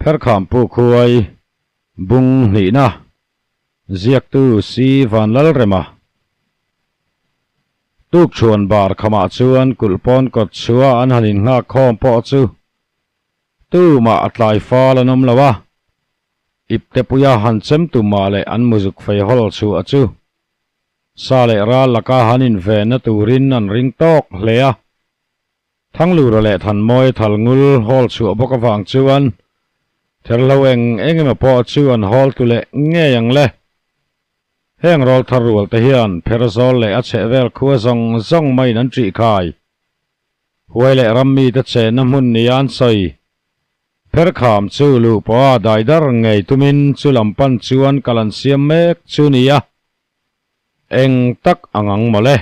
Pherkham Pu Khuai, Bung Hnihna, Ziaktu Si Vanlalrema. Tukchhuan bar khamah chuan kulh pawn kawt chhuah an han innghak khawm pawh chu tumah a tlai fal an awm lo a, ipte puia han chem tumah leh an muzuk fei hawl chhuah chu sa leh ral laka han invenna turin an ring tawk hle a. Thanglura leh Thanmawi Thalngul hawl chhuah bawk avang chuan therhlo eng eng emaw pawh chu an hawl tu leh ngei ang le. Heng rawl thar rual te hian pherzawl leh a chhehvel khua zawng zawng maiin an ṭih khai. Huai leh rammi te chenna hmun nia an sawi. Pherkham chu luh pawha daidar ngei tumin chu lam pan chuan kal an siam mek chu nia. Eng tak ang ang mawle.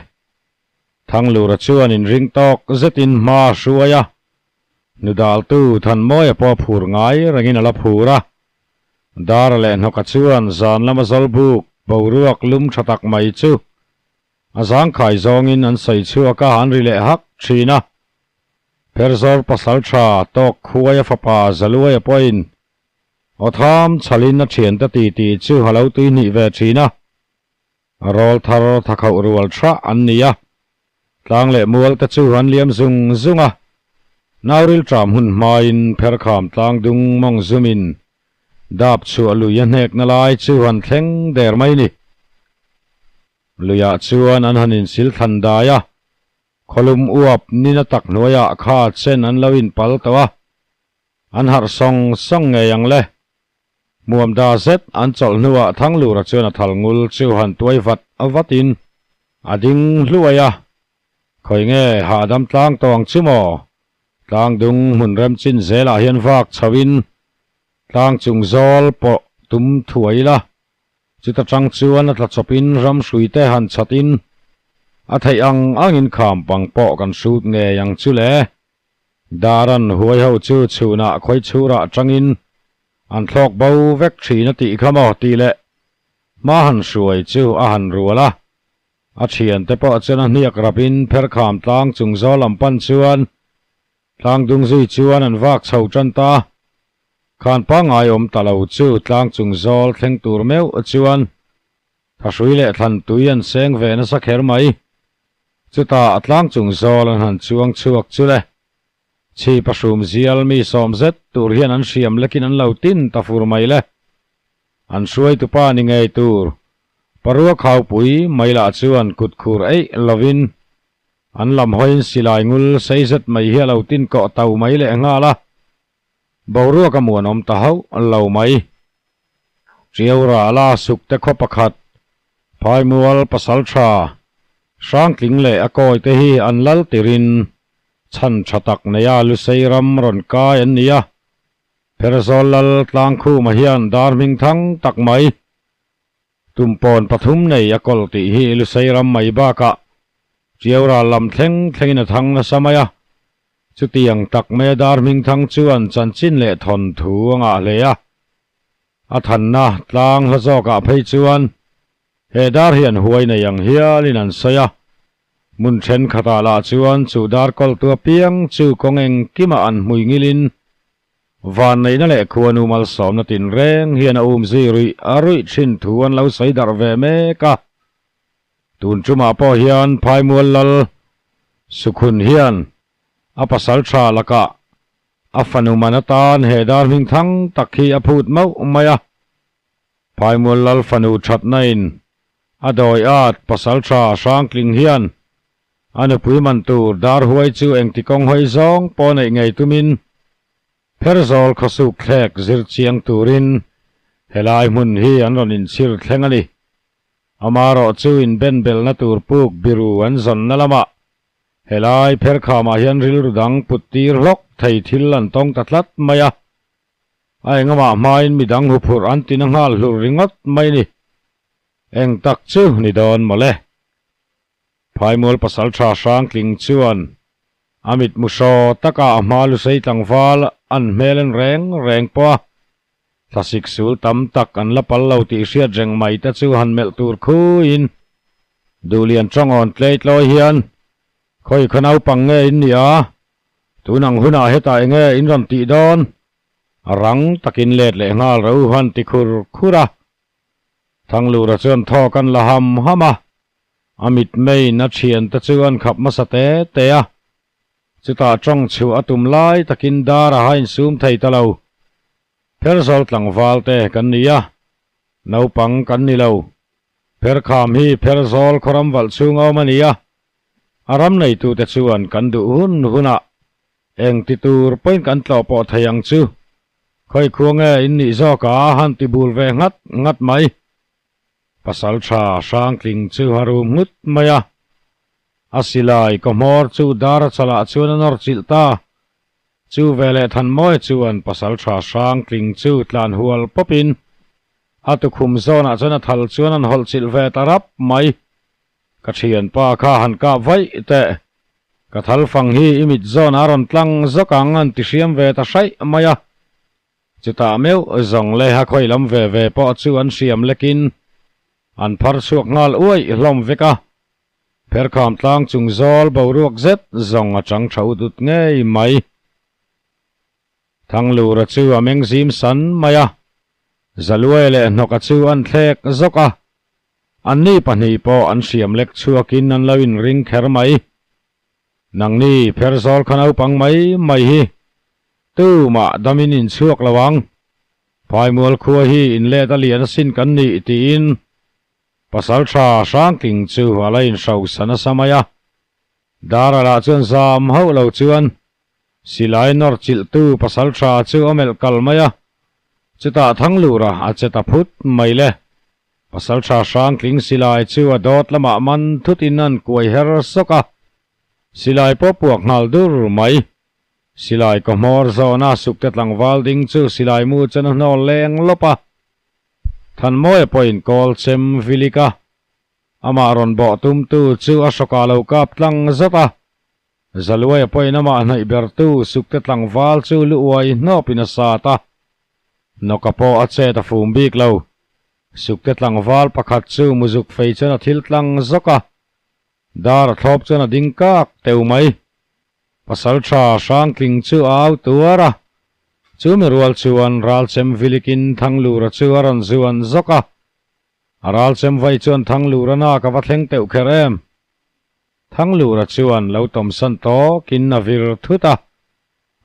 Thanglura chuan inring tawk zetin hma a hruai a, Nudaltu Thanmawia pawh phur ngai rengin a la phur a. Dara leh Hnawka chuan zan lama zawlbuk boruak lum tha tak mai chu a zangkhai zawngin an sawi chhuak a, an ri leh hak thin a. Pherzawr pasal tha tawk khuaia fapa Zaluaia pawhin aw tham chhalin a thiante titi chu a lo tuihnih ve thin a. Rawl thar thakhauh rual tha an ni a, tlang leh mual te chu an liam zung zung a. Nauril tram hun hmain pherkham tlang dung mawng zumin dap chhuah lui a hnekna lai chu han thleng der mai ni. Luiah chuan an han insil thlan dai a, khawlum uap nina tak hnuaiah kha chen an lo inpal tawh a, an harh sawng sawng ngei ang le. Muam da zet an chawlh hnuah Thanglura chuan a thal ngul chu han tuai vat vatin a ding hluai a, Khawi nge hahdam tlang tawh ang chu maw? Tlang dung hmun rem chin zelah hian vak chhoin tlang chung zawl pawh tum thuai ila, chuta tang chuan a tla chawpin ram hruite han chhatin a theih ang angin kham pang pawh kan hrut ngei ang chu le. Daran huai ho chu chhunah khawi chhurah tangin an thlawk bo vek thin a tih kha maw tih leh hma han hruai chu a han rual a. A thiante pawh chuan a hniak rapin pherkham tlang chung zawl lam pan chuan tlang dung zui chuan an vak chho tan ta. Khan pangngai awm ta lo chu tlang chung zawl thleng tur meuh chuan Thahrui leh thlan tui an seng ve nasa kher mai. Chutah a tlang chung zawl an han chuang chhuak chu le. Chhip a hrum zial mi sawm zet tur hian an hriam lekin an lo tin ta fur mai le. An hruaitupa ni ngei tur Parua khaupui mai lah chuan kut khur eih lovin an lam hawiin silai ngul sei zet mai hi a lo tin kawh tau mai leh nghal a. Boruak a muanawm ta hauh lo mai. Ṭiaura la sukte khaw pakhat, Phaimual pasal ṭha, Hrangtling leh a kawite hi an lal tirin chhan ṭha tak neia Lusei ram rawn kai an ni a. Pherzawl lal Tlangkhuma hian dar hming thang tak mai, Tumpawn pathum nei a kawl tih hi Lusei ram mai bakah Ṭiaura lam thleng thlengin a thang nasa mai a. Chutiang tak mai dar hming thang chuan chanchin leh thawnthu a ngah hle a. A thanna tlang hla zawkah phei chuan he dar hian huai nei ang hialin an sawi a. Hmun thenkhatah lah chuan chu dar kawltu apiang chu kawng engkimah an hmui ngilin Vanneihna leh khuanu malsawmna tinreng hian a umzui ruih a ruih thin thu an lo sawi darh ve mek a. Tun tumah pawh hian Phaimual Lal Sukhun hian a pasal tha lakah a fanu man atan he dar hming thang tak hi a phut mauh mai a. Phaimual Lal fanu thatna in a dawi at pasal tha Hrangtling hian A nupui man tur dar huai chu engti kawng hawi zawng pawh neih ngei tumin Pherzawl khawsuk thlek zir chiang turin helai hmun hi an rawn inchhir thleng a ni. Amarawh chu inbenbelna tur puk biru an zawnna lamah helai pherkhamah hian rilru dang put tir hlawk thei thil an tawng ta tlat mai a. A engamah hmain midang huphurh an tina nghal hlur ringawt mai a ni. Eng tak chu ni dawn mawle. Phaimual pasal tha Hrangtling chuan a mitmu hraw taka a hma lusei tlangval an hmel en reng reng pawh a, thlasik sul tam tak an la pal lo tih hriat reng mai te chu han melh tur khuiin Duhlian Chawngawn tleitlawi hian, Khawi kha naupang nge in nia? Tun ang hunah hetah enge in rawn tih dawn? Rang takin let leh nghal ro han ti khur khur a. Thanglura chuan thawk an la ham ham a, a mitmeiin a thiante chu an khap hmasa te te a. Chutah tawng chhuah a tum lai takin dar a hain sum thei ta lo. Pherzawl tlangval te kan ni a, naupang kan ni lo. Pherkham hi Pherzawl khawram valh chhung a awm a ni a, a ram neitute chuan kan duh hun hunah Eng ti tur pawhin kan tlawh pawh thei ang chu. Khawi khua nge in nih zawk a han ti bul ve nghat nghat mai. Pasal tha Hrangtling chu a rum nghut mai a. A silai kaw hmawr chu dar a chalah chuan a nawr chilh ta. Chu veleh Thanmawia chuan Pasal tha Hrangtling chu tlan hual pawpin a tukhum zawnah chuan a thal chuan an hawlh chilh ve ta rap mai. Ka thianpa kha han kap vaih teh. Ka thal fang hi i mit zawn a rawn tlang zawk ang an ti hriam ve ta hraih mai a. Chutah meuh zawng leh a khawi lam ve ve pawh chu an hriam lekin an phar chhuak nghal uaih hlawm vek a. Pherkham tlang chung zawl boruak zet zawng a chang tha ut ut ngei mai. Thanglura chu a meng zim san mai a. Zaluai leh hnawka chu an thlek zawk a. Anni pahnih pawh an hriam lek chhuakin an lo inring kher mai. Nangni Pherzawl kha naupang mai mai hi tumah damin in chhuak lo ang. Phaimual khua hi inlet a lian asin kan nih tiin Pasaltha Hrangtling chu a la inhrosa nasa mai a. Dara lah chuan zam hauh lo chuan silai nawr chilhtu pasaltha chu a melh kal mai a, chutah Thanglura a che ta phut mai le. Pasaltha Hrangtling silai chu a dawt lamah man thutin an kuai her sawk a, silai pawh puak nghal dur mai. Silai kaw hmawr zawna sukte tlangval ding chu silai mu chuan a hnawl leng lawp a, Thanmawia pawhin kawl chem vilik a, Amah rawn bawh tumtu chu a hrawkah lo kap tlang zat a, Zaluaia pawhin amah hnaih bertu sukte tlangval chu lu uai hnawpin a sat a, Nawka pawh a chet a fum bik lo. Sukte tlangval pakhat chu muzuk fei chuan a thil tlang zawk a, dar a thlawp chuan a ding kak teu mai. Pasaltha Hrangtling chu a au tuar a, chumi rual chuan Ralchem vilikin Thanglura chu a rawn zuan zawk a, A ral chem vai chuan Thanglura na ka va thleng teuh kher em? Thanglura chuan lo tawmsan tawkin a vir thut a,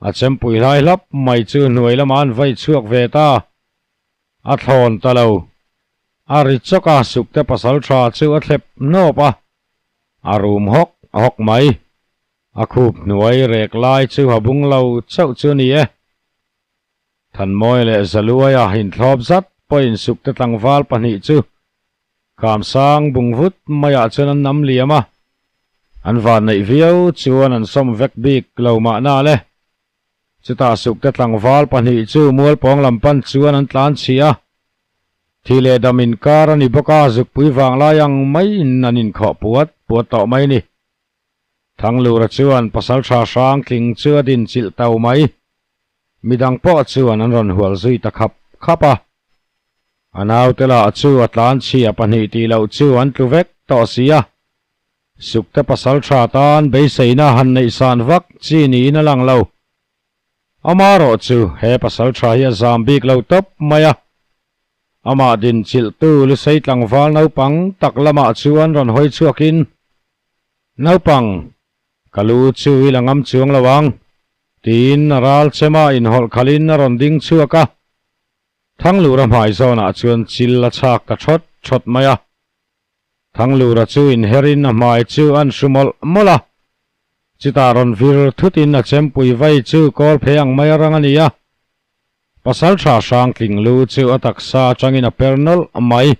a chempui hlai hlap mai chu hnuai lamah an vai chhuak ve ta. A thlawn ta lo. A ri chawk a, sukte pasal tha chu a thlep hnawp a, a rum hawk hawk mai. A khup hnuai rek lai chu a bung lo chauh chu a ni e. Thanmawi leh Zaluaia inthlawp zat pawhin sukte tlangval pahnih chu Khamsang bung vut maiah chuan an nam liam a, an van neih viau chuan an sawm vek bik lo mahna le. Chutah sukte tlangval pahnih chu mualpawng lam pan chuan an tlan chhia a, thi leh dam inkar a ni bawk a, zukpui vanglai ang maiin an inkhawh puat puat tawh mai ni. Thanglura chuan pasaltha hrang tling chu a din chilh tau mai. Midang pawh chuan an rawn hual zui ta khap khap a. A naute lah chu a tlan chhia pahnih tih loh chu an tlu vek tawh si a. Sukte pasaltha tan beiseina han neih san vak chi niin a lang lo. Amarawh chu he pasaltha hi a zam bik lo tawp mai a. Amah din chilhtu Lusei tlangval naupang tak lamah chuan rawn hawi chhuakin Naupang, ka lu chu i la ngam chuang lo ang, tiin a ral chema inhawlh khalhin a rawn ding chhuak a. Thanglura hmai zawnah chuan chil a chhak ta thawt thawt mai a. Thanglura chu inherin a hmai chu an hru mawlh mawlh a. Chutah rawn vir thutin a chempui vai chu kawl phei ang mai a rang a ni a. Pasaltha Hrangtling lu chu a taksa atangin a per nawlh mai.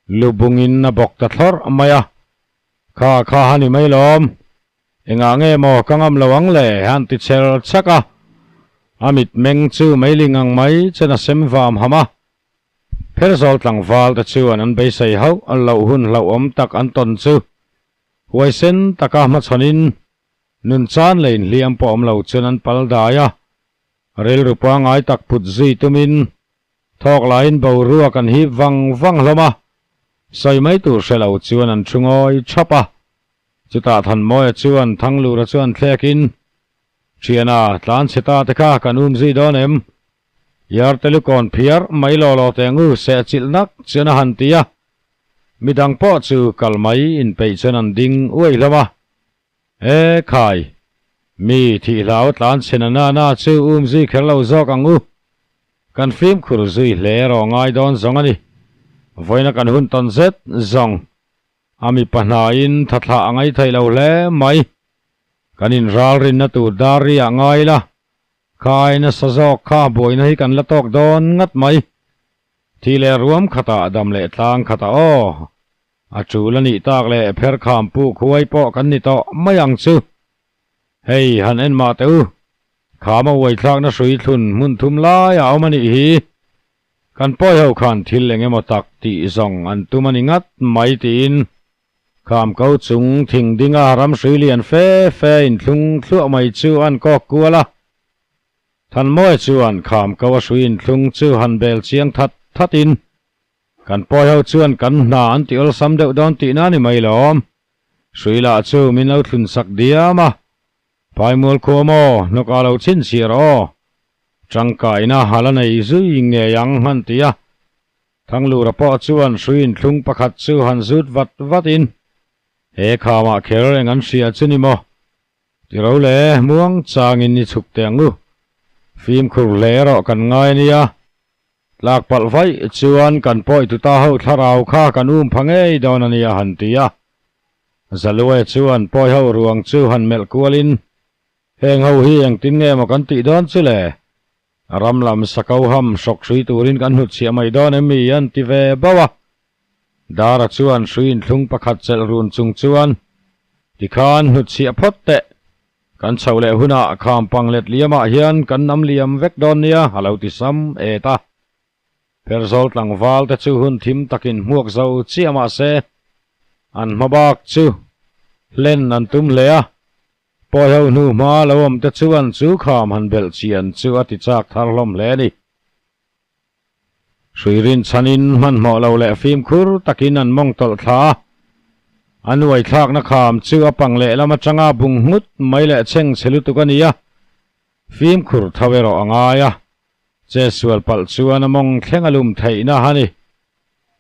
Lu bungin a bawk ta thlawrh mai a, Kha kha ha ni mai lawm, engah nge maw ka ngam lo ang le han ti chher chhak a. A mitmeng chu meiling ang mai chen a sem vam ham a. Pherzawl tlangval te chuan an beisei hauh loh hun hlauhawm tak an tawn chu huaisen taka hmachhawnin nun chan leh inhliam pawh awm lo chuan an pal dai a. Rilru pangngai tak put zui tumin Thawk laiin boruak an hip vang vang hlawm a, sawi mai tur hre lo chuan an thu ngawi thap a. Chutah Thanmawia chuan Thanglura chuan thlekin, Thiana, tlan chhe ta te kha kan um zui dawn em? Yarte lukawn phiar mai law law teh ngu seh chilh nak chuan a han ti a. Midang pawh chu kal mai inpeih chuan an ding uai hlawm a. E khai! Mi thih hlau tlan chhe na na na chu um zui kher lo zawk ang u. Kan fimkhur zui hle erawh ngai dawn zawng a ni. Vawiina kan hun tawn zet zawng a mipa hnain thathlah a ngai theih lo hle mai. Kan inralrinna tur dar ri ah ngai la, khai nasa zawk kha buaina hi kan la tawk dawn ngat mai. Thih leh ruam khatah dam leh tlang khatah aw. A tul a nih tak leh pherkham puk huai pawh kan ni tawh mai ang chu. Hei han en mah teh u, kham a uaithlakna hrui thlun hmun thum lai a awm a nih hi. Kan pawi ho khan thil eng emaw tak tih zawng an tum a ni ngat mai tiin kham ko chung thing dinga ram hrui lian fe fe inthlung thluah mai chu an kawk kual a. Thanmawia chuan kham ko a hrui inthlung chu han bel chiang that that in Kan pawi ho chuan kan hna an ti awlsam deuh dawn tihna a ni mai lawm. Hrui lah chu min lo thlun sak diam a. Phaimual khua maw hnawkah lo chhinchhiar aw. Tangkaina ha la nei zui ngei ang han ti a. Thanglura pawh chuan hrui inthlung pakhat chu han zut vat vat in, He khamah kher eng an hria chu ni maw? Ti ro le, muang changin ni chhuk teh ang u. Fimkhur hle erawh kan ngai a nia. Tlak palh vaih chuan kan pawi tuta ho thlarau kha kan um pha ngei dawn a nia han ti a. Zalue chuan pawi ho ruang chu han melh kualin, Heng ho hi engtin nge maw kan tih dawn chu le? Ram lam sako ham hrawk hrui turin kan hnutchhiah mai dawn em mi an ti ve bauh a. Dara chuan hrui inthlung pakhat chelh run chung chuan, Tikhan hnutchhiah phawt teh, kan chhoh leh hunah khampang let liamah hian kan nam liam vek dawn nia a lo ti sam et a. Pherzawl tlangval te chu hun thim takin hmuak zo chiah mah se, an hma bak chu hlen an tum hle a. Pawi ho hnu hma lo awm te chuan chu kham han belh chian chu a ti chak thar hlawm hle a ni. Hrui rinchhanin hmanhmawh lo leh fimkhur takin an mawng tawlh thla a, a nuaithlakna kham chu a pang lehlam atanga bung nghut mai leh chheng chhe lutuk a ni a, fimkhur tho erawh a ngai a, che sual palh chuan a mawng thleng a lum theihna a ni.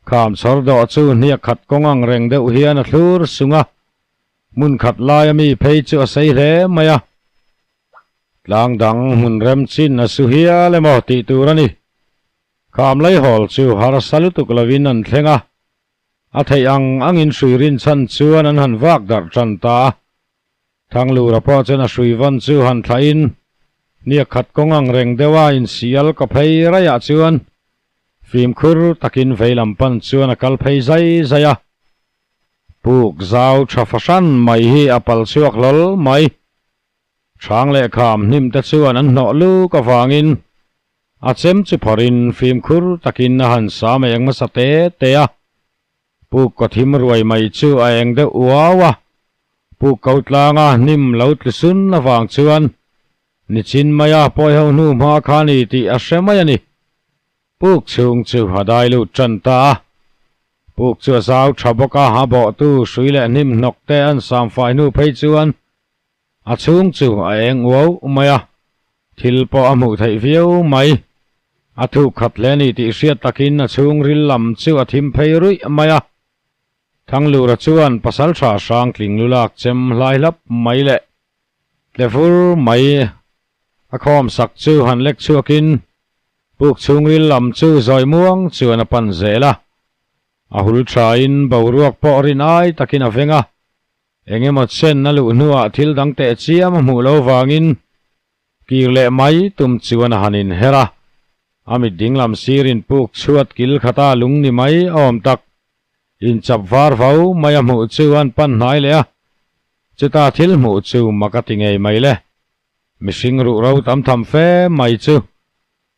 Kham chhawr dawh chu hniak khat kawng ang reng deuh hian a thlur sung a, hmun khat laia mi phei chu a sei hle mai a. Tlang dang hmun rem chin a su hial emaw tih tur a ni. Kham Leihawl chu harsa lutuk lovin an thleng a, a theih ang angin hrui rinchhan chuan an han vak darh tan ta a. Thanglura pawh chuan a hrui vawn chu han thlahin hniak khat kawng ang reng deuha insial ka phei raiah chuan fimkhur takin vei lam pan chuan a kal phei zai zai a. Puk zau tha fahran mai hi a pal chhuak hlawl mai. Hrang leh kham hnim te chuan an hnawh luk avangin a chem chu phawrhin fimkhur takin a han sa mai eng hmasa te te a. Puk kaw thim ruai mai chu a eng deuh uau a, puk ko tlanga hnim lo tlu sun avang chuan nichin maia pawi ho hnu hma kha ni tih a hre mai a ni. Puk chhung chu a dai lut tan ta a. Puk chu a zau tha bawk a, a bawhtu hrui leh hnim hnawk te an samfai hnu phei chuan A chhung chu a eng uau mai a, thil pawh a hmuh theih viau mai. A thuk khat hle ni tih hriat takin a chhung ril lam chu a thim phei ruih mai a. Thanglura chuan pasal tha hrang tling lu lak chem hlai hlap mai leh tle vur mai a khawm sak chu han lek chhuakin puk chhung ril lam chu zawi muang chuan a pan zel a. A hul thain boruak pawh rin ai takin a veng a. Eng emaw chen a luh hnuah thil dang teh chiam a hmuh lo vangin kir leh mai tum chuan a han inher a. A mit dinglam sirin puk chhuat kil khata lung ni mai a awm tak. Inchap var vo mai a hmuh chu an pan hnai leh a. Chuta thil hmuh chu mak a ti ngei mai le. Mihring ruh ro tam tham fe mai chu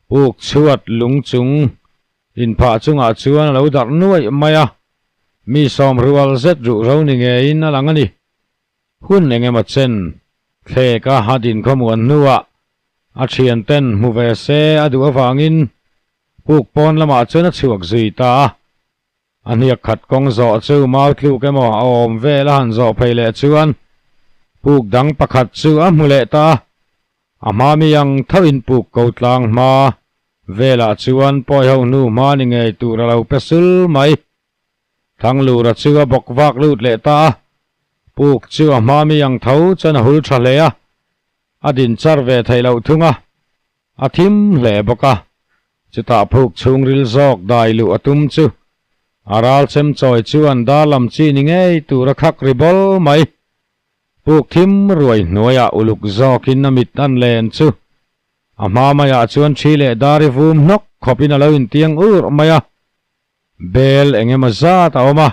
puk chhuat lung chung inphah chungah chuan a lo darh nuaih mai a, mi sawm rual zet ruh ro ni ngeiin a lang a ni. Hun eng emaw chen thlek a a din khawmuan hnuah a thian ten hmu ve se a duh avangin puk pawn lamah chuan a chhuak zui ta a. A hniak khat kawng zawh chu mau tluk emaw a awm vel a han zawh phei leh chuan puk dang pakhat chu a hmu leh ta a, a hma mi ang tho in puk ko tlang hma Velah chuan pawi ho hnu hma ni ngei tur a lo pe sul mai. Thanglura chu a bawk vak lut leh ta a, puk chu a hma mi ang tho chuan a hul tha hle a, a din char ve theih loh thung a, a thim hle bawk a. Chutah phuk chhungril zawk dai luh a tum chu a ral chem chawi chuan dar lam chi ni ngei tur a khak ri bawl mai. Puk thim ruai hnuaiah uluk zawkin a mit an len chu a hma maiah chuan thi leh dar i vum hnawk khawpin a lo intiang ur mai a. Bel eng emaw zat a awm a,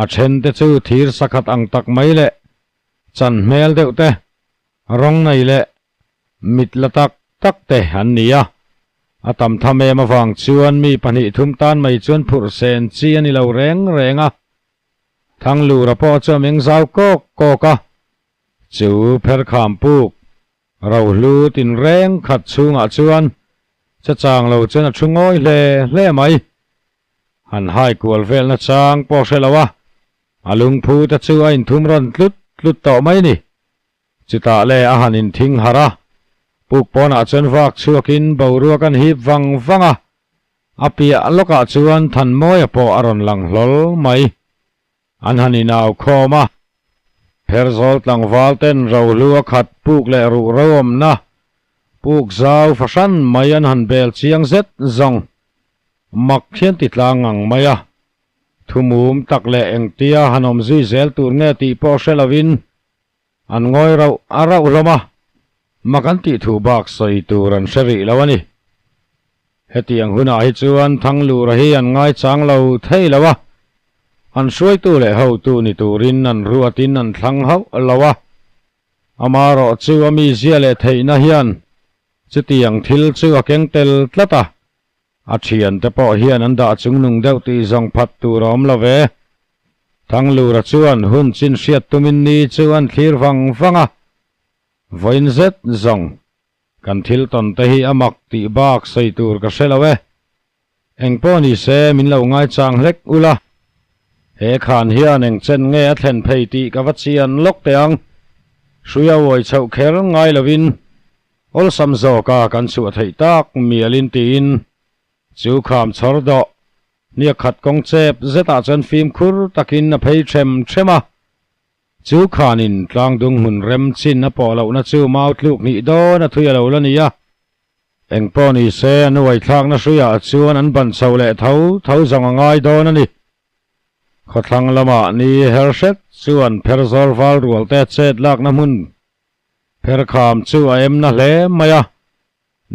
a then te chu thir sakhat ang tak mai leh chan hmel deuh te, rawng nei leh mit la tak tak te an ni a. A tam tham em avang chuan mi pahnih thum tan mai chuan phurh sen chi a ni lo reng reng a. Thanglura pawh chu a meng zau kawk kawk a, chu pherkham puk Rohlu tinreng khat chhungah chuan chachang lo chuan a thu ngawi hle hle mai. Han hai kual velna chang pawh hre lo a, a lungphu te chu a inthum rawn tlut tlut tawh mai ni. Chutah le a han inthing harh a, puk pawnah chuan vak chhuakin boruak an hip vang vang a, a piah lawkah chuan Thanmawia pawh a rawn lang hlawl mai. An han inau khawm a, Pherzawl tlangval ten rohlu a khat puk leh ruh ro awmna puk zau fahran mai an han bel chiang zet zawng mak hian ti tlang ngang mai a. Thumum tak leh engtia han awm zui zel tur nge tih pawh hre lovin an ngawi rauh a rauh hlawm a, mak an tih thu bak sawi tur an hre rih lo a ni. Hetiang hunah hi chuan Thanglura hi an ngaichang lo thei lo a, an hruaitu leh hotu ni turin an ruatin an thlang hauh lo a. Amaherawh chu a mizia leh theihna hian chutiang thil chu a keng tel tlat a, a thiante pawh hian an dah chungnung deuh tih zawng phat tur a awm lo ve. Thanglura chuan hun chin hriat tumin ni chu an thlir vang vang a, vawiin zet zawng Kan thil tawn te hi a mak tih bak sawi tur ka hre lo e. Eng pawh ni se min lo ngaichang hlek ula. He khan hian eng chen nge a thlen phei tih ka va chian lawk teh ang. Hrui a uai chhoh kher ngai lovin awlsam zawka kan chhuah theih tak mialin tiin chu kham chhawr dawh hniak khat kawng chep zetah chuan fimkhur takin a phei ṭhem ṭhem a. Chu khanin tlangdung hmun rem chin a pawh lohna chu mau tluk hnih dawn a thui a lo la ni a. Eng pawh ni se a nuaithlakna hruiah chuan an ban chho leh tho tho zawng a ngai dawn a ni. Khawthlang lamah ni her hret chuan pherzawl val rual te chet lakna hmun pherkham chu a em na hle mai a,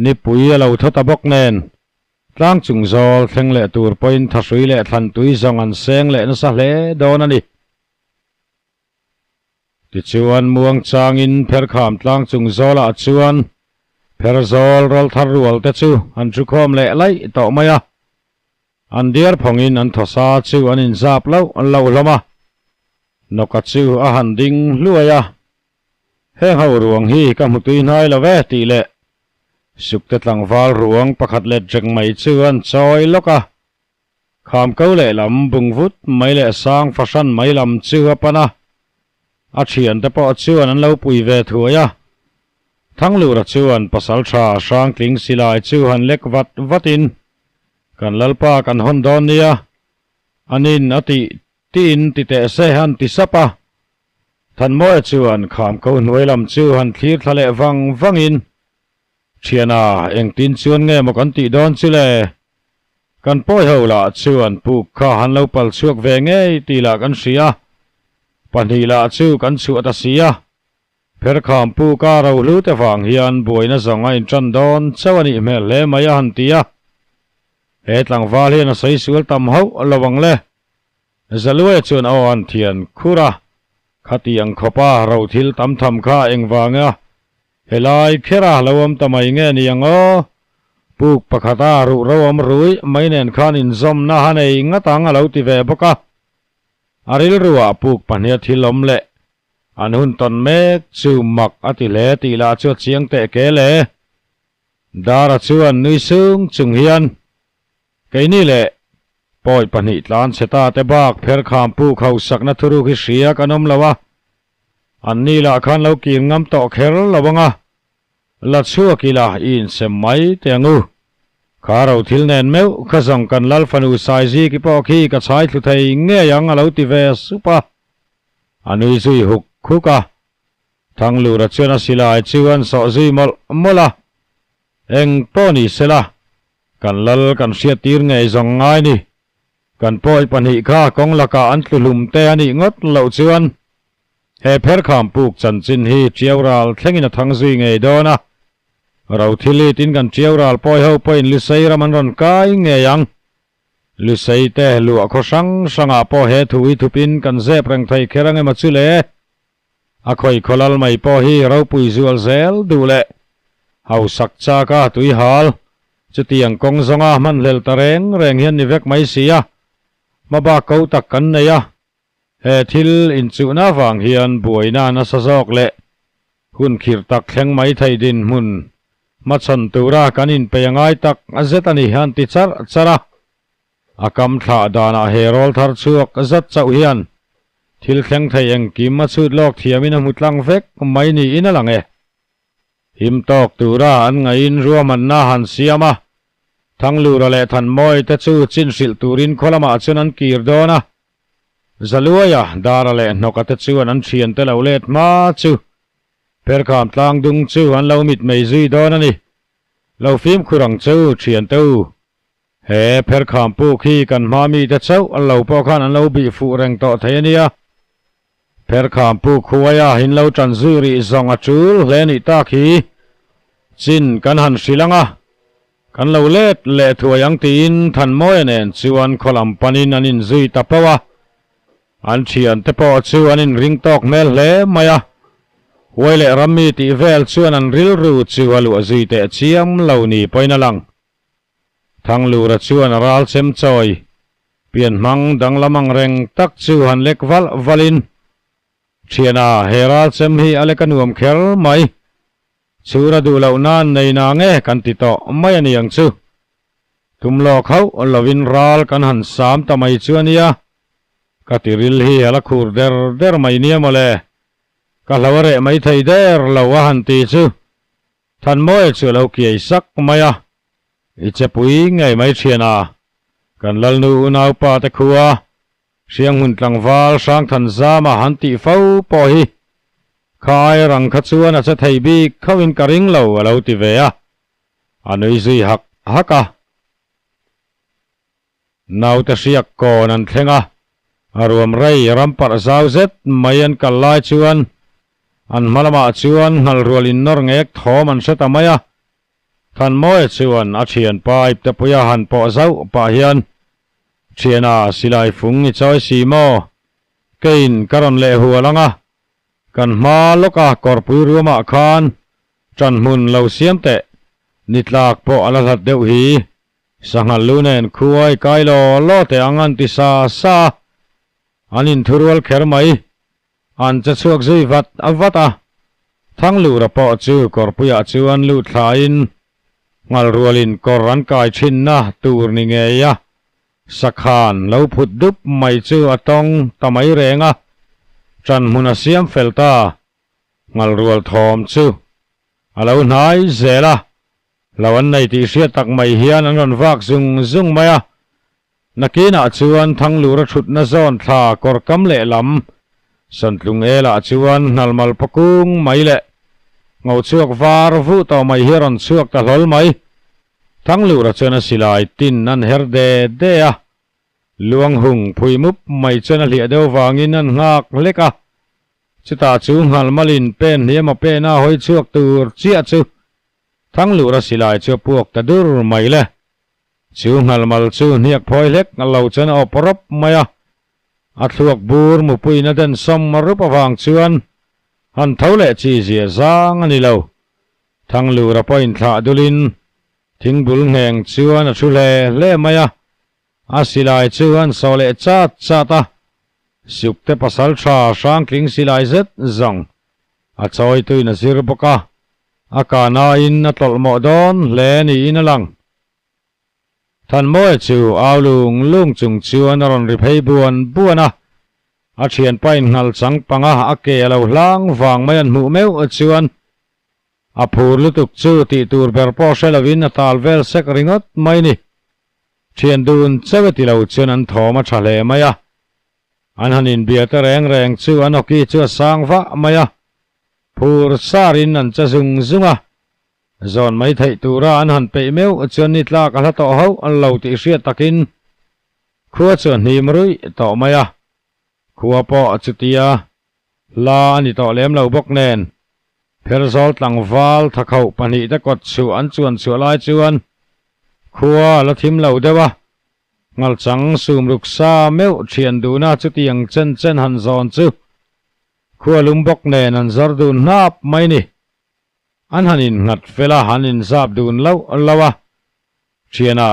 nipui a lo thaw ta bawk nen tlang chung zawl thleng leh tur pawhin thahrui leh thlantui zawng an seng leh nasa hle dawn a ni. Tichuan muang changin Pherkham tlang chung zawlah chuan Pherzawl rawlthar rual te chu an thu khawm leh laih tawh mai a. An diar phawngin an thawsa chu an inzap loh loh hlawm a. Nawka chu a han ding hluai a. Heng ho ruang hi ka hmu tui hnai lo ve tih leh Sukte tlangval ruang pakhat let reng mai chu an chawi lawk a. Kham ko lehlam bung vut mai leh sang fahran mai lam chu a pan a, a thiante pawh chuan an lo pui ve thuai a. Thanglura chuan pasal tha hrangtling silai chu han lek vat vatin, Kan lalpa kan hawn dawn nia, anin a tih tiin ti teh se han ti sap a. Thanmawia chuan kham ko hnuai lam chu han thlir thla leh vang vangin, Thiana, engtin chuan nge maw kan tih dawn chu le? Kan pawi ho lah chuan puk kha han lo pal chhuak ve ngei tih lah kan hria. Pahnih lah chu kan chhuah ta si a. Pherkham puka rohlu te vang hian buaina zawng a intan dawn chauh a nih hmel hle mai a han ti a. He tlangval hian a sawi sual tam hauh lo ang le. Zaluaia chuan aw an thian khur a, khatiang khawpa ro thil tam tham kha engvanga helai khera lo awm ta mai nge ni ang aw? Puk pakhata ruh ro awm rui mai nen khan inzawmna a nei ngat ang a lo ti ve bawk a. A rilruah puk pahniha thil awm leh an hun tawn mek chu mak a ti hle tih lah chu a chiang teh kel e. Dara chuan nui sung chung hian Keini leh pawi pahnih tlan chhe ta te bak pherkham puk ho sakna thuruk hi hria kan awm lo a, an ni lah khan lo kir ngam tawh kher lo ang a, la chhuak ila i insem mai teh ang u. Kha ro thil nen meuh kha zawng kan lal fanu Saiziki pawh khi ka chhai thlu thei ngei ang a lo ti ve sup a. A nui zui huk huk a. Thanglura chuan a silai chu an sawh zui mawlh mawlh a. Eng pawh ni sela, kan lal kan hriat tir ngei zawng ngai ni. Kan pawi pahnih kha kawng lakah an tlu hlum te a nih ngawt loh chuan he pherkham puk chanchin hi Tiau ral thlengin a thang zui ngei dawn a. Rothili tin kan Tiau ral pawi ho pawhin Lusei ram an rawn kai ngei ang. Lusei te luah khaw hrang hrangah pawh he thu hi thupin kan zep reng thei kher ang emaw chu le? A khawi khawlal mai pawh hi ropui zual zel duh leh hausak chak a tui hal. Chutiang kawng zawnga hmanhlel ta reng reng hian ni vek mai si a, hmabak ko tak kan nei a. He thil inchuhna avang hian buaina nasa zawk leh hun khirh tak thleng mai thei dinhmun hmachhawn tura kan inpei a ngai tak zet a ni an ti charh charh a. A kam thlah danah he rawl thar chhuak zat chauh hian thil thleng thei engkim a chhut lawk thiamin a hmu tlang vek mai niin a lang e. Him tawk tura an ngaihin ruahmanna han siam a, Thanglura leh Thanmawi te chu chin hrilh turin khaw lamah chuan an kir dawn a. Zaluaia, Dara leh Hnawka te chuan an thiante lo let hma chu Pherkham tlangdung chu an lo mitmei zui dawn a ni. Lo fimkhur ang che u, thiante u. He pherkham puk hi kan hma mite chauh a lo pawh khan an lo bih fuh reng tawh thei a nia. Pherkham puk huaia in lo tan zui rih zawng a tul hle nih tak hi chin kan han hrilh ang a, kan lo let leh thuai ang tiin Thanmawia nen chuan khaw lam panin an inzui ta pauh a. An thiante pawh chu an inring tawk hmel hle mai a, huai leh rammi tih vel chuan an rilru chu a luah zui teh chiam lo ni pawhin a lang. Thanglura chuan a ral chem chawi, pian hmang danglam ang reng tak chu han lek valh valhin, Thiana, he ral chem hi a lek a nuam kher mai. Chhura duh loh nan nei na nge kan ti tawh mai a ni ang chu. Tum lawk hauh lovin ral kan han sam ta mai chu a nia. Ka tiril hi a la khur der der mai nia mawle. Ka hlo a reh mai thei der lo a han ti chu. Thanmawia chu a lo kiai sak mai a, I chepui ngei mai thian a, kan Lalnu unaupa te khua Hrianghmun tlangval Hrangthanzama han tih fo pawh hi kha ai rang kha chuan a che thei bik khauhin ka ring lo a lo ti ve a, a nui zui hak hak a. Naute hriak kawn an thleng a, a ruam rei ramparh zau zet mai an kal lai chuan an hma lamah chuan nghalrual innawr ngek thawm an hre ta mai a. Thanmawia chuan a thianpa iptepuia han pawh zauh pah hian, Thiana, silai fung i chawi si maw? Keiin ka rawn leh hual ang a, kan hma lawka kawrpui ruamah khan ṭan hmun lo siam teh, ni tlak pawh a la hlat deuh hi. Sanghal lu nen khuai kai law law teh ang an ti sa sa a, an inthurual kher mai. An che chhuak zui vat vat a, Thanglura pawh chu kawrpuiah chuan lut thlain nghalrualin kawr an kai thinna tur ni ngei a, sakhan lo phut dup mai chu a tawng ta mai reng a, ṭan hmun a siam fel ta. Nghalrual thawm chu a lo hnai zel a, Lo an nei tih hriat tak mai hian an rawn vak zung zung mai a. Nakinah chuan Thanglura thutna zawn thla kawr kam lehlam Santlung elah chuan hnalmal pakung mai leh ngo chhuak var vuh tawh mai hi a rawn chhuak ta hlawl mai. Thanglura chuan a silai tin an her de de a. Luang hung phui mup mai chuan a hliah deuh vangin an nghak hlek a. Chutah chu nghalmalin pen hliam a pen a hawi chhuak tur chiah chu Thanglura silai chu a puak ta dur mai le. Chu nghalmal chu hniak phawi hlek lo chuan a awp rawp mai a. A thluak bur mupuiin a den sawm rup avang chuan han tho leh chi zia zang a ni lo. Thanglura pawh inthlah dulin thingbul ngheng chuan a thu hle hle mai a. A silai chu an sawh leh chat chat a, Sukte pasal tha hrangtling silai zet zawng a chawituin a zir bawk a, a kanain a tlawlh mawh dawn hle niin a lang. Thanmawia chu au lung lung chung chuan a rawn ri phei buan buan a, a thianpa in nghal chang panga a ke a lo hlang vang mai an hmuh meuh chuan. A phur lutuk chu tih tur ber pawh hre lovin a tal vel sek ringawt mai ni. Thian dun chauh e ti lo chuan an thawm a tha hle mai a. An han inbia te reng reng chu an awki chu a sang vah mai a. Phur sarin an che zung zung a. Zawn mai theih tura an han peih meuh chuan ni tlak a hla tawh hauh lo tih hriat takin khua chu a hnim ruih tawh mai a. Khua pawh chutia hla a ni tawh lem lo bawk nen Pherzawl tlangval thakhoh pahnihte kawt chhuah an chuan chhuah lai chuan khua a la thim lo deuh a, Nghalchang sumruk sa meuh thian duhna chutiang chen chen han zawn chu khua lum bawk nen an zawr dun hnap mai ni. An han innghat fel a, an inzap dun loh loh a, thiana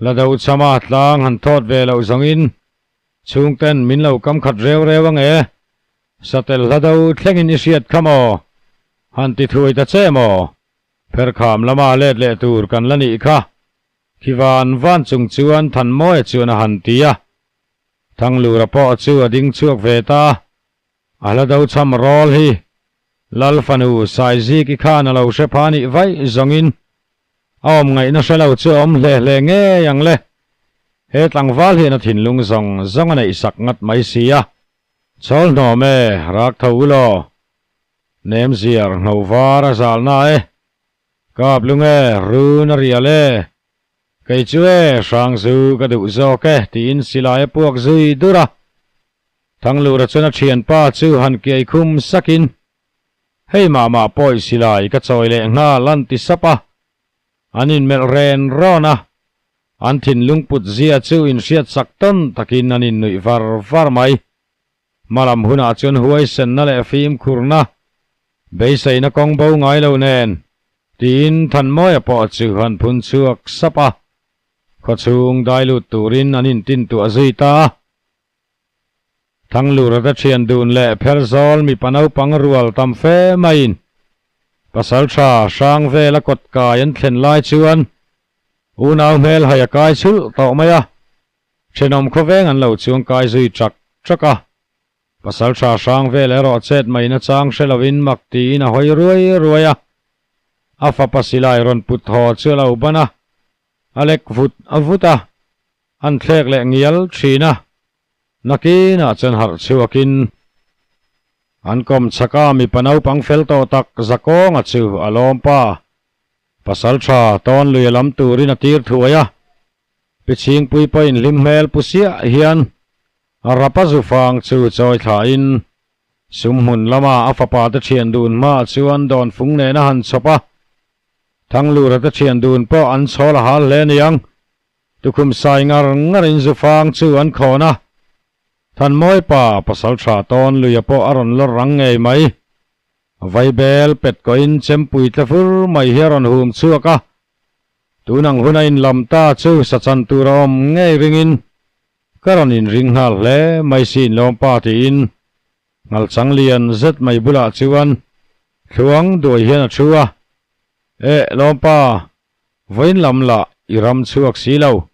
la do chama tlang han thawt ve loh zawngin chhungten min lo kam khat reu reu ang e, satel hla do thlengin i hriat kha maw? Han ti thuai ta che maw? Pherkham lama let leh tur kan la nih kha, khi van van chung chuan Thanmawia chuan a han ti a, Thanglura pawh chu a ding chhuak ve ta. A hla do chham rawl hi Lal fanu Saiziki khan a lo hre pha nih vaih zawngin a awm ngaihna hre lo chu a awm hle hle ngei ang le. He tlangval hian a thinlung zawng zawng a neih sak ngat mai si a. Chawl hnawm e, rak tho u law. Nem ziar hno var a zalna e. Kap lung e, run a rial e. Kei chu e, Hrangzu ka duh zawk e, tiin silai a puak zui dur a. Thanglura chuan a thianpa chu han kiai khum sakin, Hei mah mah pawi silai ka chawi leh nghal an ti sap a. An inmelh ren rawn a, an thinlung put zia chu inhriat sak tawn takin an innuih var var mai. Hmalam hunah chuan huaisenna leh fimkhurna beiseina kawng bo ngai lo nen tiin Thanmawia pawh chu han phun chhuak sap a, khawchhung dai lut turin an intintuah zui ta a. Thanglura te thian dun leh Pherzawl mipa naupang rual tam fe maiin Pasaltha hrang vela kawt kai an thlen lai chuan unau hmel hai a kai chhulh tawh mai a, thenawm khawveng an lo chuang kai zui chak chak a. Pasaltha hrang vel erawh chet mai nachang hre lovin mak tiin a hawi ruai ruai a, a fapa silai rawn put haw chu a lo ban a, a lek vut vut a. An thlek leh ngial thin a, nakinah chuan harh chhuakin an kawm chhak a, mipa naupang fel tawh tak Zakawnga chu a lawm pa. Pasal tha tawn lui a lam turin a tir thuai a, Pichhingpui pawhin hlim hmel pu siah hian a rapa zufang chu chawi thlain sumhmun lama a fapa te thian dun hmaah chuan dawnfung nen a han chhawp a, Thanglura te thian dun pawh an chhawl a hal hle aniang. Tukhum sai ngar ngar in zufang chu an khawn a, Thanmawi pa pasal tha tawn luia pawh a rawn lawr rang ngei mai. Vaibel pet kawhin chempui tle fur mai hi a rawn hum chhuak a, tun ang huna in lam ta chu sachan tur a awm ngei ringin ka rawn inring nghal hle mai si inlawm pa tiin Nghalchang lian zet mai bulah chuan thluang duai hian a thu a, Eh lawmpa, Vawiin lam lah i ram chhuak si lo.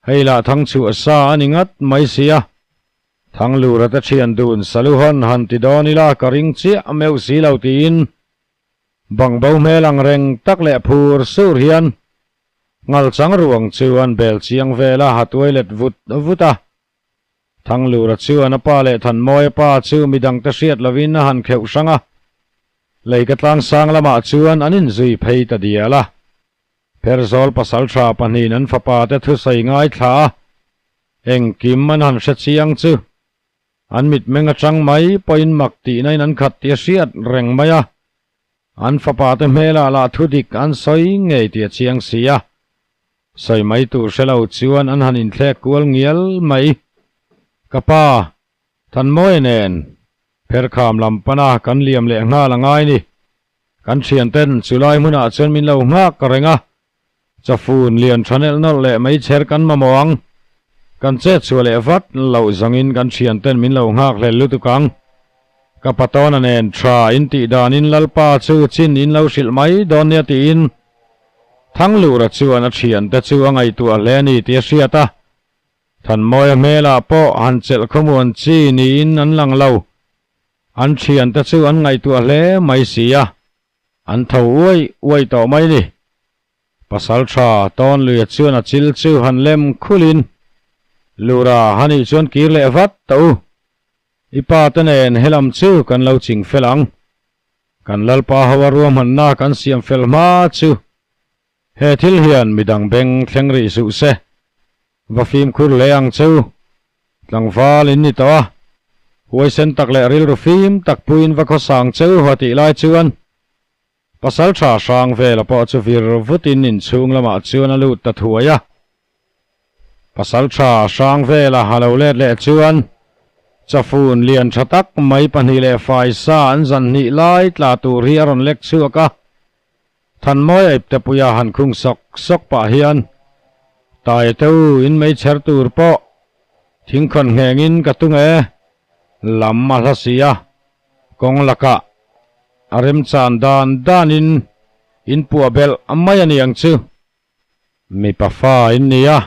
Hei lah thang chhuah sa a ni ngat mai sia. Thanglura te thian dun saluhawn han ti dawn ila ka ring chiah meuh si lo tiin bangbo hmel ang reng tak leh phur sur hian Nghalchang ruang chu an bel chiang vel a, a tuai let vut vut a. Thanglura chuan a pa leh Thanmawia pa chu midangte hriat lovin a han kheuh hrang a, Leika tlangsang lamah chuan an inzui phei ta dial a. Pherzawl pasaltha pahnihin an fapa te thusawi ngaithla a, engkim an han hre chiang chu an mitmeng atang mai pawhin mak tihna in an khat tih a hriat reng mai a, An fapa te hmelah lah thu dik an sawi ngei tih a chiang si a, sawi mai tur hre lo chuan an han inthlek kual ngial mai. Ka pa, Thanmawia nen Pherkham lam pana kan liam leh nghal a ngai ni. Kan thianten chulai hmunah chuan min lo nghak reng a, chawfun lian tha nelh nawlh leh meichher kan mamawh ang. Kan chet chhuah leh vat loh zawngin kan thianten min lo nghak hlel lutuk ang. Ka patawna nen tha in tih danin Lalpa chu chin in lo hrilh mai dawn nia tiin Thanglura chuan a thiante chu a ngaihtuah hle a ni tih a hriat a. Thanmawia hmelah pawh han chelh khawmuan chi niin an lang lo. An thiante chu an ngaihtuah hle mai si a. An tho uai uai tawh mai ni. Pasalṭha Tawnluia chuan a chil chu han lem khulin, Lura hanih chuan kir leh vat ta u. I pa te nen helam chu kan lo ching fel ang. Kan Lalpa ho a ruahmanna kan siam fel hma chu he thil hian midang beng thleng rih suh se. Va fimkhur hle ang che u. Tlangval in ni tawh a, huaisen tak leh rilru fim tak puiin va khawsang che u a tih lai chuan Pasalṭha hrang vela pawh chu vir vutin inchhung lamah chuan a lut ta thuai a. Pasalṭha hrang vela a lo let leh chuan chafun lian ṭha tak mai pahnih leh faisa an zan hnih lai tla tur hi a rawn lek chhuak a. Thanmawi a iptepuia han khung sawk sawk pah hian Tai teu in meichher tur pawh thingkhawn nghengin ka tung e lam a hla si a. Kawng lakah a remchan dan danin in puah belh mai a ni ang chu. Mipa fa in ni a,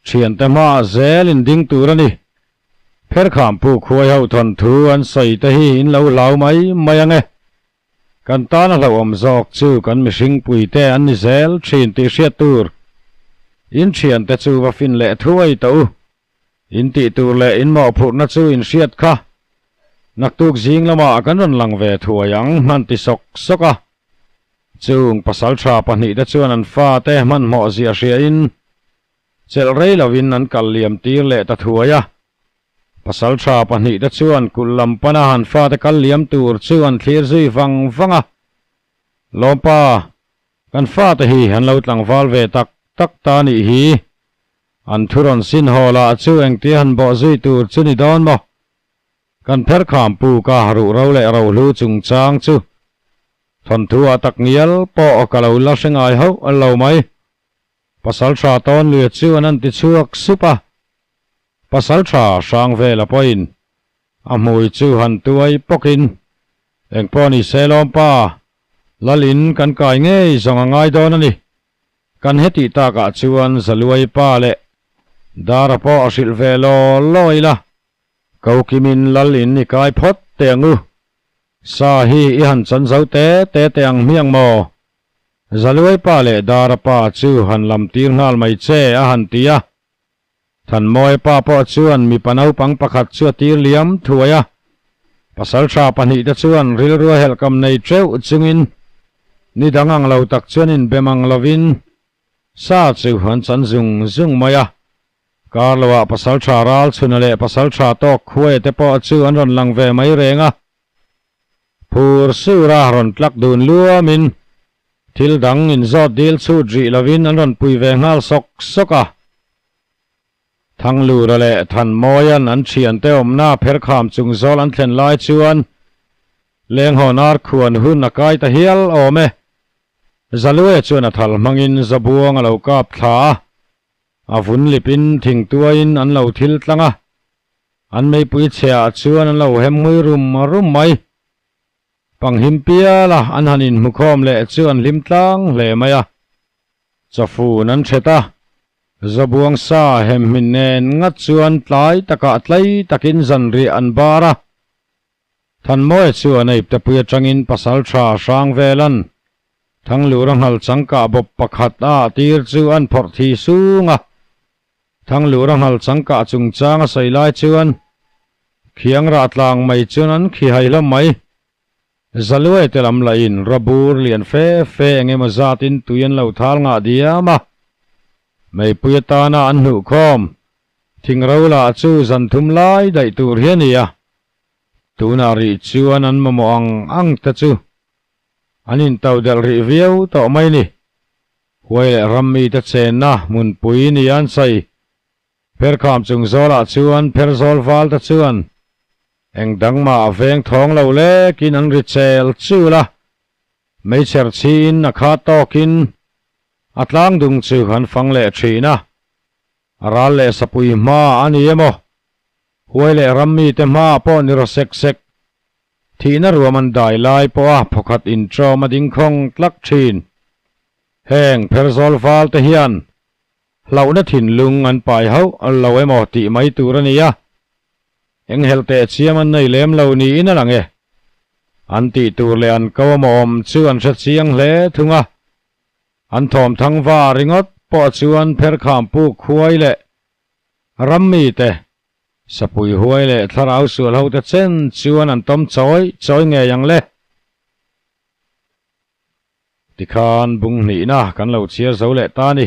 thiante hmaah zel in ding tur a ni. Pherkham pu khuai ho thawnthu an sawi te hi in lo hlau mai mai ang e. Kan tan a hlauhawm zawk chu kan mihring puite an ni zel thin tih hriat tur. In thiante chu va fin leh thuai tawh u. In tih tur leh in mawhphurhna chu in hriat kha. Naktuk zing lamah kan rawn lang ve thuai ang hman ti sawk sawk a. Chung pasal tha pahnih te chuan an fate hmanhmawh zia hriain chelh rei lovin an kal liam tir leh ta thuai a. Pasal tha pahnih te chuan kulh lam pana an fate kal liam tur chu an thlir zui vang vang a. Lawmpa, kan fate hi an lo tlangval ve tak tak ta nih hi. An thu rawn sin haw lah chu engtia han bawh zui tur chu ni dawn maw? Kan pher kham pu ka ruh ro leh rohlu chungchang chu thawnthu ah tak ngial pawh ka lo la hre ngai hauh lo mai. Pasalṭha Tawnluia chu an an ti chhuak sup a. Pasalṭha Hrangvela pawhin a hmui chu han tuai pawkin, Engpawh ni se lawmpa, Lalin kan kai ngei zawng a ngai dawn a ni. Kan hetih takah chuan Zaluai pa leh Dara pawh a hrilh ve law law ila, ko kimin lal in i kai phawt teh ang u. Sa hi i han chan zo te te teh ang hmiang maw? Zaluai pa leh Dara pa chu han lam tir nghal mai che a han ti a. Thanmawia pa pawh chuan mipa naupang pakhat chu a tir liam thuai a, pasalṭha pahnihte chuan rilrua helhkam nei ṭeuh chungin ni dang ang lo tak chuan inbem ang lovin sa chu an chan zung zung mai a. Kar loah pasalṭha Ralchhuna leh pasalṭha tawk khuaia te pawh chu an rawn lang ve mai reng a. Phur sura rawn tlak dun luamin thil dang inzawt dil chhut rih lovin an rawn pui ve nghal sawk sawk a. Thanglura leh Thanmawia'n an thiante awmna pherkham chung zawl an thlen lai chuan Lenghawn ar khuan hun a kai ta hial awm e. Zaluaia chuan a thal hmangin Zabuang a lo kap thla a, a vun lipin thingtuaiin an lo thil tlang a. An meipui chheah chuan an lo hem ngui rum rum mai. Panghim piala an han inhmukhawm leh chu an hlim tlang hle mai a. Chawfun an hret a, Zabuang sa hem hmin nen ngat chuan tlai takah tlai takin zanriah an bar a. Thanmawia chuan a iptepui atangin pasaltha hrang velan Thanglura nghal changkah bawp pakhat a tir chu an phawrh thi sung a. Thanglura nghal changkah chungchang a sawi lai chuan khiang rah tlang mai chuan an khi hai hlawm mai. Zaluai te lam lahin rabur lian fe fe eng emaw zatin tui an lo thal ngah diam a. Meipui atana an hnuh khawm thing ro lah chu zan thum lai daih tur hi a ni a. Tunah rih chuan an mamawh ang ang te chu an intodelh rih viau tawh mai ni. Huai leh ram mite chenna hmunpui ni an sawi. Pherkham chung zawlah chuan pherzawl val te chuan eng dang mah a veng thawng lo lekin an ri chel chul a, meichher chhiin a khat tawkin a tlang dung chu an fang leh thin a, a ral leh sapui hma a ni emaw, huai leh ram mite hma pawh ni raw sek sek. Thihna ruam an dai lai pawha phawkhat inṭawm a ding khawng tlak ṭhin. Heng pherzawl val te hian hlauhna thinlung an pai hauh lo emaw tih mai tur a ni a, enghelh teh chiam an nei lem lo niin a lang e. An tih tur leh an ko a awm chu an hre chiang hle thung a. An thawm thang va ringawt pawh chuan pherkham puk huai leh ram mite sapui huai leh thlarau sual ho te chen chuan an tawm chawi chawi ngei ang le. Tikhan bung hnihna kan lo chhiar zo leh ta a ni.